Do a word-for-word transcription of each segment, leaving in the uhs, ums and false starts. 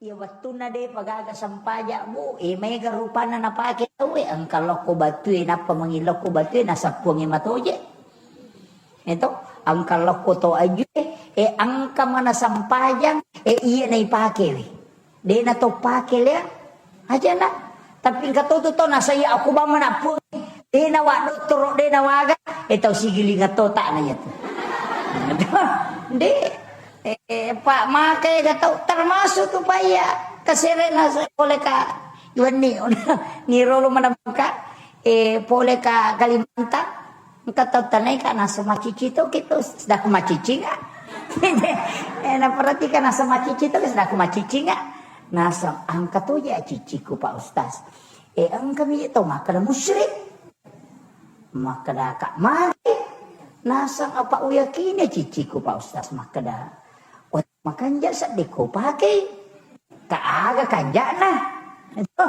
Iya, wettunna de'pa gaga sempajang, Bu, e, maega rupanna napake tauwe, engka lokko batue, nappa mangillokko batue, nasappuangnge matoje. Eto, engka lokko to ajue, e, engka mana sempajang, e, iya naipake we. De' na to pake lea, ajana. Tapi engka to tu to nasaya aku bang mana pun. De' na wa dottoro, de' na waga, e, tau sigilinga to tak na iya tu. De'. Eh, Pak, makai ga tau, termasuk tu, Pak, iya. Kaserena se-, pole ka Iwenni, nirolo mana bangka, eh, pole ka Kalimantan. Engka tau tanai ka nasa macici to kita, sedang macici nggak? Eh, na perhatikan nasa macici to, sedang macici nggak? Nasa angkat aja ciciku, Pak Ustaz. Eh, engka mi tau makkeda musyrik. Makkedaka, "Magi?" Naseng, "Apa uyakini ciciku, Pak Ustaz?" Makkeda, "Oh, makanja sedding ko pake. Ka aga kanjana?" Itu,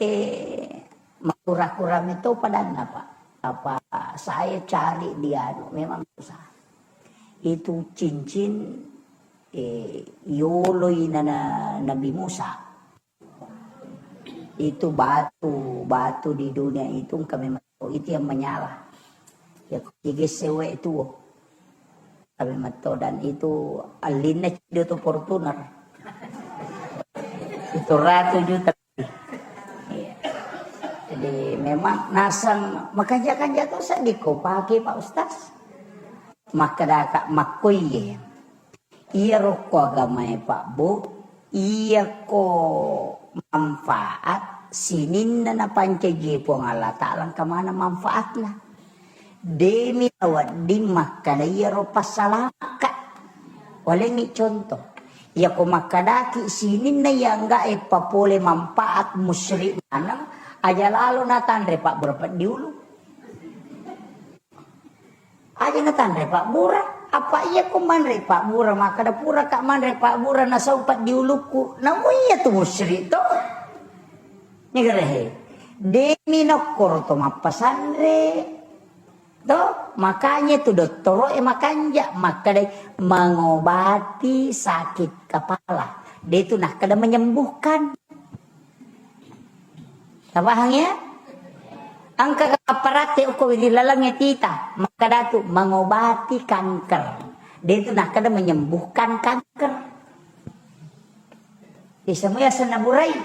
eh, makura-kura meto padanna, Pak. Apa saya cari di anu, memang susah. Itu cincin, eh, yoloi nana Nabi Musa. Itu batu, batu di dunia itu engka memang itu yang menyala. Ya, tiga sewe itu. Kami metto dan itu alinna cido tu Fortuner. Itu ratu juta. Iya. Jadi memang nasang makanja-kanja tu sedih ko pake Pak Ustaz. Makkedaka makkoiye. Iyaro ko agamae, Pak, Bu, iyako manfaat sininna napancajie Puang Allah Ta'ala engka maneng manfaatna. Demi nawedding makkeda iyaro passalamaka. Walengngi contoh. Iyako makkedaki sininna ianggae papole manfaat musyrik maneng, aja lalo natanre pabbura peddi ulu. Aja natanre pabbura, apa iya ko manre pabbura, makkeda pura ka manre pabbura nasau peddi ulukku, namu iya tu musyrik to. Nigarahe. Demi nokkoro to mappasanre. To, makanya tu dottoro e makanja, makkedai mengobati sakit kepala. De tu nakkeda menyembuhkan. Tapahang ya? Engka kapparate okko ri lalengnge tita, makkeda tu mengobati kanker. De tu nakkeda menyembuhkan kanker. Di semua yang naburai,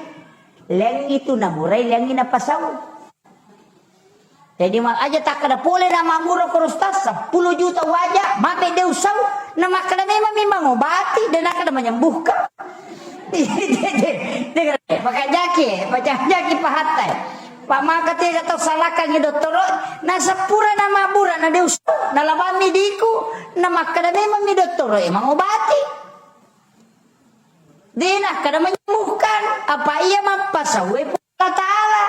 lengi tu naburai, lengi napasau. Jadi ma-, aja takkeda pole na mabbura ko Ustaz, seppulo juta waja, mape de usau, na makkeda memang, memang mengobati, de nakkeda menyembuhkan. Makajaki, makajaki pahattai. Pak maka tega tau salakkangi dottoro, na seppura na mabbura na de usau, na labami diku, na makkeda memang mi dottoro, e mengobati. De nakkeda menyembuhkan, apa iya mappasauwe Puang Allah Ta'ala.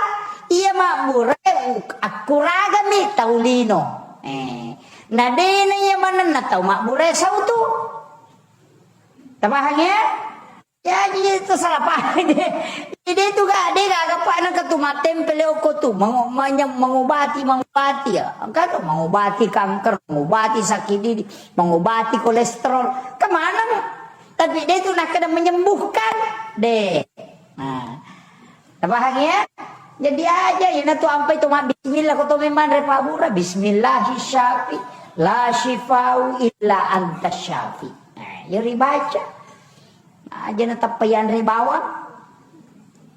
Iya mabburae akkuragami tau lino. Eh, na dena iya manenna tau mabburae sau tu. Tapahang ya? Jadi itu salah paham. Jadi itu gak, de gaga pa nengka tu mattempel okko tu. Mengo-, manyam-, mengobati, mengobati ya. Kan mengobati kanker, mengobati sakit didi, mengobati kolesterol. Kemana? Tapi de tu nakkeda menyembuhkan. De. Nah. Tapahang ya? Jadi aja, ina tu ampai tu ma-, bismillah ko to memang re pabbura. Bismillahi syafi. La syifau illa anta syafi. Nah, ya ribaca. Aja na tappa yanre bawang.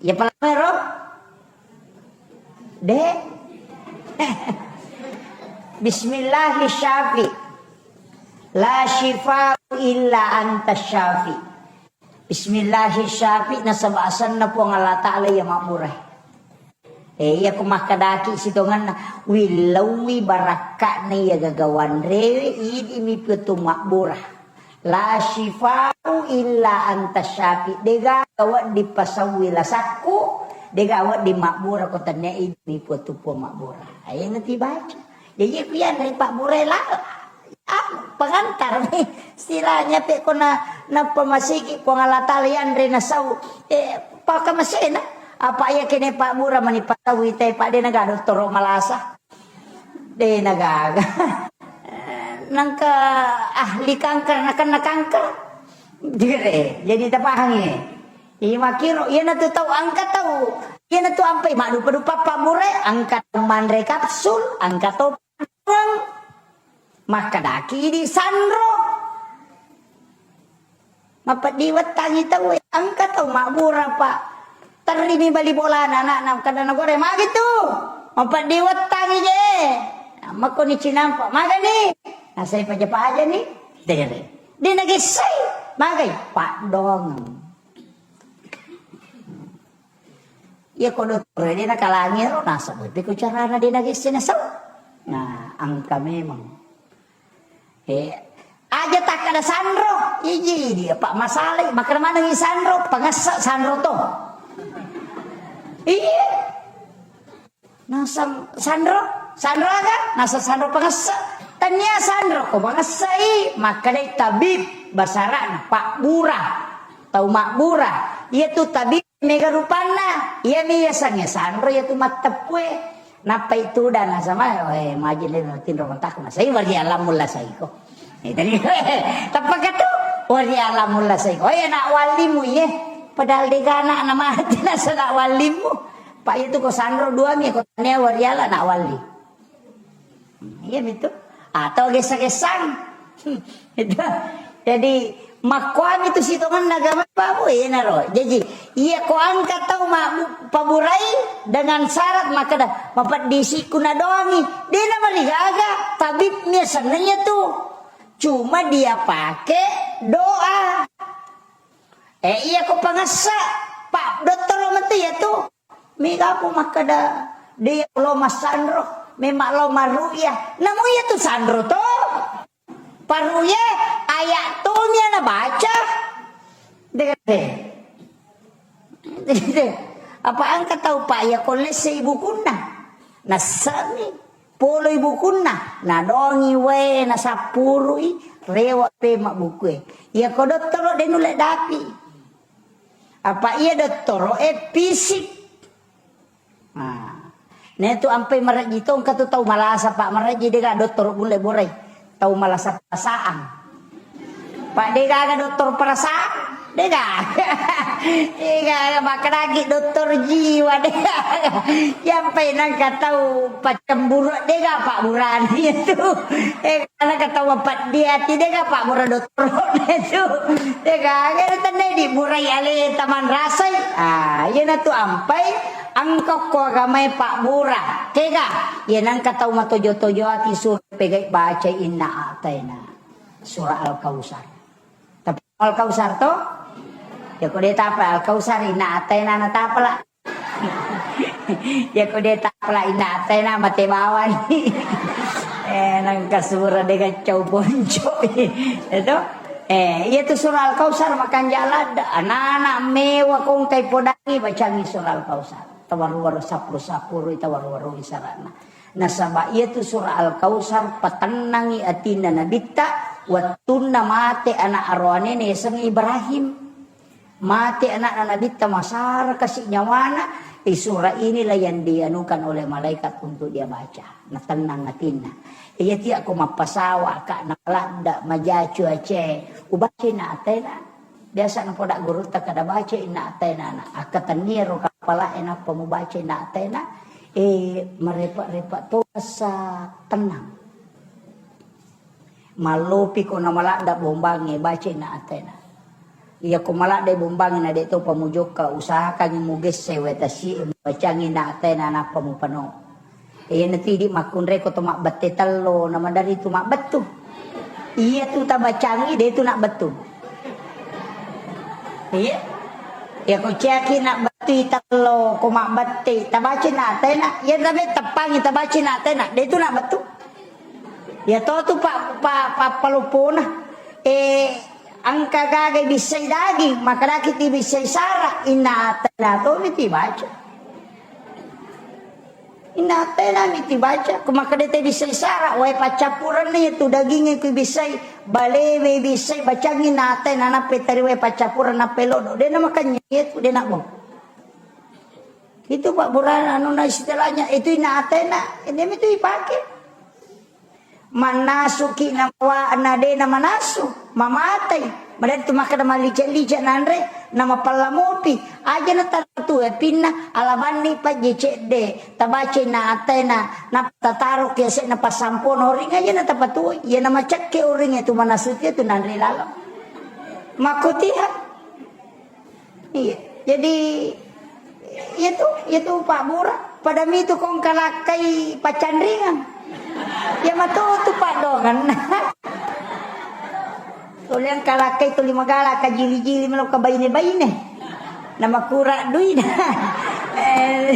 Ya pala ro. De. Bismillahi syafi. La syifau illa anta syafi. Bismillahi syafi, nasaba asenna Puang Allah Ta'ala iya mabbura. Eh, iya ko makkedaki sitongenna, willauwi barakka'na iya gagawanrewe, idi mi petu mabbura. La syifau illa anta syafi. Dega wedding pasauwi lasakku, dega wedding mabbura ko tennia idi mi petu Puang mabbura. Ayo nanti baca. Jadi aku yang dari Pak Burai lala. Ah, pengantar mi. Istilahnya pe ko na, nappa masigi Puang Allah Ta'ala yanre nasau. Eh, paka masena. Apa iya kene pabbura mani pasau ita, Pak, de naga dottoro malasa. De nagaga. Nangka ahli kanker, nakenna kanker. Dire, jadi tapahangi. Iya makkiro, iyanatu tau engka tau, iyanatu ampai maddupa-dupa pabbura, engka tau manre kapsul, engka tau padduang. Makkadaki idi sanro. Mapeddi wettangi tau, engka tau mabbura, Pak. Terrimi bali bolana anakna, kada nagore, magi tu. Mapeddi wettangi je. Makkoni cinampa, magani. Nasai paja-paja ni. Dere. Di nagissai. Magai, Pak doang. Iya ko dottoro de nakalangi ro, nasaba pi ko carana de nagesse nasau. Nah, engka memang. Eh, aja takkada sanro, iji dia Pak masalai, makkada manengi sanro, pangessa sanro to. Iya. Nasang sanro, sanro aga? Nasang sanro pangessa. Tania sanro ko pangessai, makkadai tabib, basarana pabbura. Tau mabbura. Iya tu tabib. Mega rupanna, iyami yasengnge sanro, iya tu matteppue. Nappai tudang nasama, "Eh, maji le tinro kontakku, nasai wari alammu lasaiko." Eh, tadi, "Teppaka tu, wari alammu lasaiko." "Eh, nak wallimu, iye." Padahal dega anakna mati, nasa nak wallimu. Pak, iya tu ko sanro duami, ko tania wari ala nak walli. Iya mitu. Atau gessa-gessang. Itu. Jadi, makkuami tu sitongenna agama babu, iyanaro. Jadi, iya ko engka tau ma-, paburai dengan syarat makkada, "Mapeddi sikku nadoangi." De namarigaga, tabibnya senengnya tu. Cuma dia pakai doa. Eh, iya ko pangessa, Pak, dottoro metu iya tu. Mega ko makkada, de lo massanro, memang lo marruya. Namu iya tu sanro to. Parruya, ayat tu mia nabaca. De, de. Apa engka tau, Pak, iya ko lesse ibukunna. Nassami, polo ibukunna. Nadongi wae, nasappurui, rewa pe mabbukue. Iya ko dottoro de nulle dapi. Apa iya dottoro e fisik. Nah, ne tu ampai marejji to, engka tu tau malasa, Pak, marejji, dega dottoro mulle borai. Tau malasa perasaan. Pak, dega aga dottoro perasaan? Dega. Dega aga, makkedaki dottoro jiwa, dega. Yampai nangka tau paccemburu, dega, Pak, burani itu. Eh, Ana katawa peddi ati, dega pabbura dottoro tu. Dega, aga tennai dibburai ale tamanrasai. Ah, iyanatu ampai engka ko agamae pabbura. Kega, iya nengka tau matojo-tojo ati sura pegai bacai Inna A'taina. Surah Al-Kautsar. Tapi Al-Kautsar to? Ya ko de tapa Al-Kautsar, Inna A'taina na tapala. Ya ko de tapala Inna A'taina mate bawani. Eh, nengka sura dega cau ponco. Itu. Eh, iya tu surah Al-Kautsar makanja ladda. Anak-anak mewa kongkai podangi bacangi surah Al-Kautsar. Tawaru-waru sapuru-sapuru, tawaru-waru isarana. Nasaba iya tu surah Al-Kautsar patennangi atinna Nabitta wettunna mate anak aroanena yasengnge Ibrahim. Mate anakna Nabitta, masara kasi nyawana, eh, surah inilah yang dianukan oleh malaikat untuk dia baca. Natennang atinna. Iya tiya ko mappasawa ka naladda maja cuaca, ubaca Inna A'taina. Biasa napoda gurutta kada baca Inna A'taina na. Akkatennia ro kapala e nappa mubaca Inna A'taina, eh, marepa-repa to rasa tenang. Mallopi ko na maladda bombangnge, baca Inna A'taina. Iya ko maladda bombangnge na de topa mujokka, usahakangngi mugesse wae tasi e, mubacangngi Inna A'taina nappa mupano. Iya natidi makkunrai ko to mabbette tello, na madari tu mabbettu. Iya tu tabacangngi, de tu nabbettu. Iya. Iya ko ciaki nabbettui tello, ko mabbette, tabaca Inna A'taina. Iya tabe teppangi tabaca Inna A'taina, de tu nabbettu. Ya to tu pa, pa, pa, palopona. Eh, engka gaga ibissai daging, makkedaki ti ibissai sara, Inna A'taina to mi ti baca. Inna A'taina mi ti baca, ko makkeda te ibissai sara, wae paccappurenna iya tu dagingnge ku ibissai, balewe ibissai, bacangngi Inna A'taina nappa tari wae paccappureng nappa lodo. De na makanya iya tu de na bo. Itu pabburana anunna istilahnya, itu Inna A'taina, ini mi tu ipake. Mannasuki namawa na de na manasu, mamatai. Madari tu makkeda mallice-lice nanre, na mapalla mopi. Aja na tatu e pinna, alabanni pajje cedde. Tabaca inna ataina, na tataro kiase na pasampo noring aja na tapatu. Iya na macakke oring itu manasuti itu nanre lalo. Makotiha. Iya. Jadi, iya tu, iya tu Pak Bura. Pada mitu kong kalakkai pacanringan. Ya matu tu Pak Dongan. Uliang kalakkai tuli magala kajili-jili melo ka baine-baine. Nama kura duina. Eh,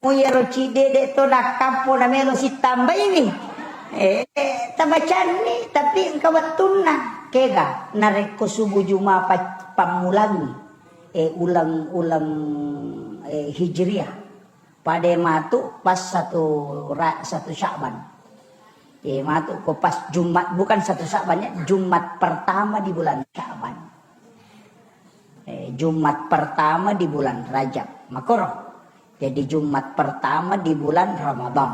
mu yero cidede to nakkampo na melo sitambaini. Eh, tabacanni, tapi engka wettunna. Kega, narekko subuh Juma pa-, pammulangi. Eh, uleng-, uleng, eh, Hijriah. Pada matu pas satu ra-, satu Sya'ban. Eh, matu ko pas Jumat, bukan satu Sya'ban ya, Jumat pertama di bulan Sya'ban. Eh, Jumat pertama di bulan Rajab. Makoro. Jadi Jumat pertama di bulan Ramadan.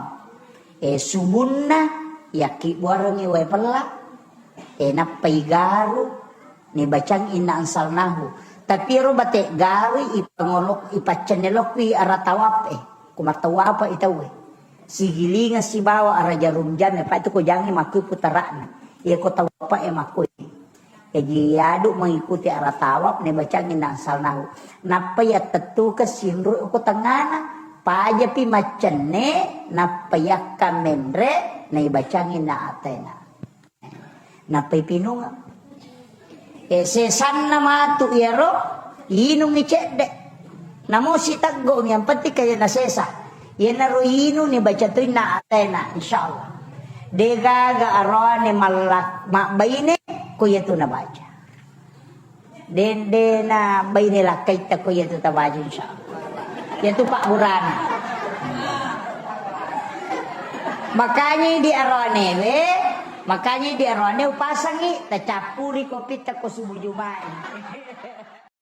Eh, subunna yakki buarengi wae pella. Eh, nappai garu, nibacang inna ansalnahu. Tapi ero bate garui ipangolok, ipaccenne lokki ara tawaf e. Ko mattawapa i tauwe. Sigilinga sibawa ara jarum jam e, pa itu ko jangi makkui putara'na. Iya ko tawapa e makkui. Jaji adu mengikuti ara tawaf, nibacang inna ansalnahu. Nappa yattettuke sinru ko tengana. Pajapi maccenne, nappa yakka menre, naibacang inna atena. Nappai pinungeng. Eh, sesanna matu iyaro, inungi cedde. Namo siteggomi, yang penting kaya nasesa. Iyanaro inungi baca tu inna atena, insyaallah. Degaga aroane mallak-, mabbaine, ko iyatu nabaca. Dende na baine lakkaitta ko iyatu tabaca, insyaallah. Iyatu Pak Burana. Makanya di aroanewe, makanya di aroane upasangi, tacappuri kopitta ko subuh Juma'i.